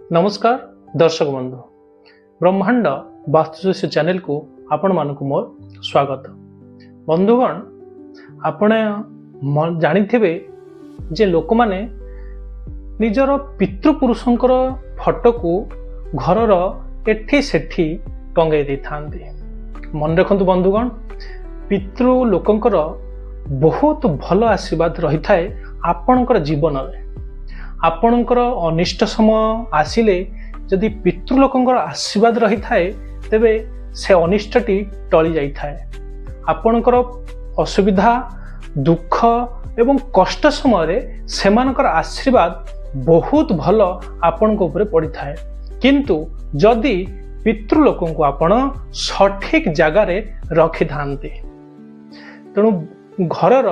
ନମସ୍କାର ଦର୍ଶକ ବନ୍ଧୁ, ବ୍ରହ୍ମାଣ୍ଡ ବାସ୍ତୁଜ୍ୟୋତିଷ ଚ୍ୟାନେଲକୁ ଆପଣମାନଙ୍କୁ ମୋର ସ୍ୱାଗତ। ବନ୍ଧୁଗଣ, ଆପଣ ଜାଣିଥିବେ ଯେ ଲୋକମାନେ ନିଜର ପିତୃପୁରୁଷଙ୍କର ଫଟୋକୁ ଘରର ଏଠି ସେଠି ଟଙ୍ଗେଇ ଦେଇଥାନ୍ତି। ମନେ ରଖନ୍ତୁ ବନ୍ଧୁଗଣ, ପିତୃ ଲୋକଙ୍କର ବହୁତ ଭଲ ଆଶୀର୍ବାଦ ରହିଥାଏ ଆପଣଙ୍କର ଜୀବନରେ। ଆପଣଙ୍କର ଅନିଷ୍ଟ ସମୟ ଆସିଲେ ଯଦି ପିତୃଲୋକଙ୍କର ଆଶୀର୍ବାଦ ରହିଥାଏ, ତେବେ ସେ ଅନିଷ୍ଟଟି ଟଳି ଯାଇଥାଏ। ଆପଣଙ୍କର ଅସୁବିଧା, ଦୁଃଖ ଏବଂ କଷ୍ଟ ସମୟରେ ସେମାନଙ୍କର ଆଶୀର୍ବାଦ ବହୁତ ଭଲ ଆପଣଙ୍କ ଉପରେ ପଡ଼ିଥାଏ। କିନ୍ତୁ ଯଦି ପିତୃଲୋକଙ୍କୁ ଆପଣ ସଠିକ ଜାଗାରେ ରଖିଥାନ୍ତି, ତେଣୁ ଘରର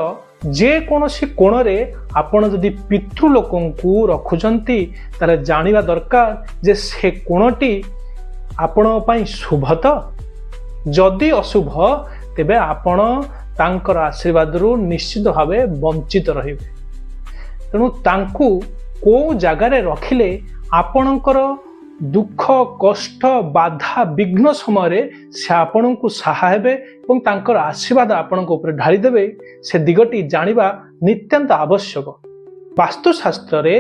ଯେକୌଣସି କୋଣରେ ଆପଣ ଯଦି ପିତୃଲୋକଙ୍କୁ ରଖୁଛନ୍ତି, ତାହେଲେ ଜାଣିବା ଦରକାର ଯେ ସେ କୋଣଟି ଆପଣଙ୍କ ପାଇଁ ଶୁଭ ତ? ଯଦି ଅଶୁଭ, ତେବେ ଆପଣ ତାଙ୍କର ଆଶୀର୍ବାଦରୁ ନିଶ୍ଚିତ ଭାବେ ବଞ୍ଚିତ ରହିବେ। ତେଣୁ ତାଙ୍କୁ କେଉଁ ଜାଗାରେ ରଖିଲେ ଆପଣଙ୍କର ଦୁଃଖ, କଷ୍ଟ, ବାଧା, ବିଘ୍ନ ସମୟରେ ସେ ଆପଣଙ୍କୁ ସାହା ହେବେ ଏବଂ ତାଙ୍କର ଆଶୀର୍ବାଦ ଆପଣଙ୍କ ଉପରେ ଢାଳିଦେବେ, ସେ ଦିଗଟି ଜାଣିବା ନିତ୍ୟାନ୍ତ ଆବଶ୍ୟକ। ବାସ୍ତୁଶାସ୍ତ୍ରରେ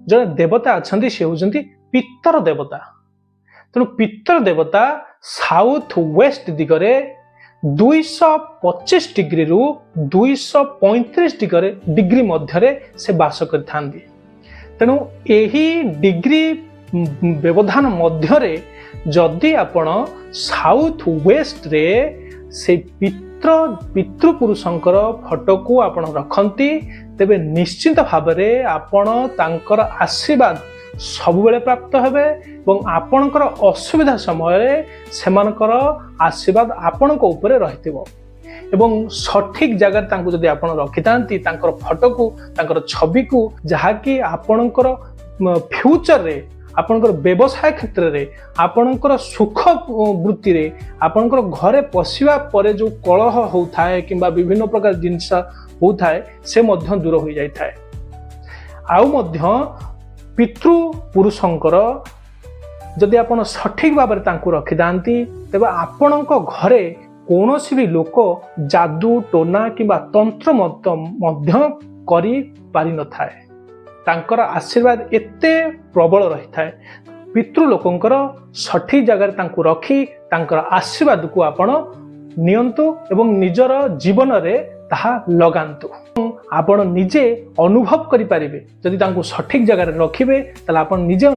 ଜଣେ ଦେବତା ଅଛନ୍ତି, ସେ ହେଉଛନ୍ତି ପିତର ଦେବତା। ତେଣୁ ପିତର ଦେବତା ସାଉଥ ୱେଷ୍ଟ ଦିଗରେ 225 ଡିଗ୍ରୀରୁ 235 ଡିଗ୍ରୀ ମଧ୍ୟରେ ସେ ବାସ କରିଥାନ୍ତି। ତେଣୁ ଏହି ଡିଗ୍ରୀ ବ୍ୟବଧାନ ମଧ୍ୟରେ ଯଦି ଆପଣ ସାଉଥ ୱେଷ୍ଟରେ ସେ ପିତୃପୁରୁଷଙ୍କର ଫଟୋକୁ ଆପଣ ରଖନ୍ତି, ତେବେ ନିଶ୍ଚିତ ଭାବରେ ଆପଣ ତାଙ୍କର ଆଶୀର୍ବାଦ ସବୁବେଳେ ପ୍ରାପ୍ତ ହେବେ ଏବଂ ଆପଣଙ୍କର ଅସୁବିଧା ସମୟରେ ସେମାନଙ୍କର ଆଶୀର୍ବାଦ ଆପଣଙ୍କ ଉପରେ ରହିଥିବ। ଏବଂ ସଠିକ ଜାଗାରେ ତାଙ୍କୁ ଯଦି ଆପଣ ରଖିଥାନ୍ତି, ତାଙ୍କର ଫଟୋକୁ, ତାଙ୍କର ଛବିକୁ, ଯାହାକି ଆପଣଙ୍କର ଫ୍ୟୁଚରରେ, ଆପଣଙ୍କର ବ୍ୟବସାୟ କ୍ଷେତ୍ରରେ, ଆପଣଙ୍କର ସୁଖ ବୃତ୍ତିରେ, ଆପଣଙ୍କର ଘରେ ପଶିବା ପରେ ଯେଉଁ କଳହ ହେଉଥାଏ କିମ୍ବା ବିଭିନ୍ନ ପ୍ରକାର ଜିନିଷ ହେଉଥାଏ, ସେ ମଧ୍ୟ ଦୂର ହୋଇଯାଇଥାଏ। ଆଉ ମଧ୍ୟ ପିତୃପୁରୁଷଙ୍କର ଯଦି ଆପଣ ସଠିକ ଭାବରେ ତାଙ୍କୁ ରଖିଥାନ୍ତି, ତେବେ ଆପଣଙ୍କ ଘରେ କୌଣସି ବି ଲୋକ ଯାଦୁ ଟୋନା କିମ୍ବା ତନ୍ତ୍ର ମଧ୍ୟ କରିପାରିନଥାଏ। ତାଙ୍କର ଆଶୀର୍ବାଦ ଏତେ ପ୍ରବଳ ରହିଥାଏ। ପିତୃଲୋକଙ୍କର ସଠିକ ଜାଗାରେ ତାଙ୍କୁ ରଖି ତାଙ୍କର ଆଶୀର୍ବାଦକୁ ଆପଣ ନିଅନ୍ତୁ ଏବଂ ନିଜର ଜୀବନରେ ତାହା ଲଗାନ୍ତୁ। ଆପଣ ନିଜେ ଅନୁଭବ କରିପାରିବେ। ଯଦି ତାଙ୍କୁ ସଠିକ ଜାଗାରେ ରଖିବେ, ତାହେଲେ ଆପଣ ନିଜେ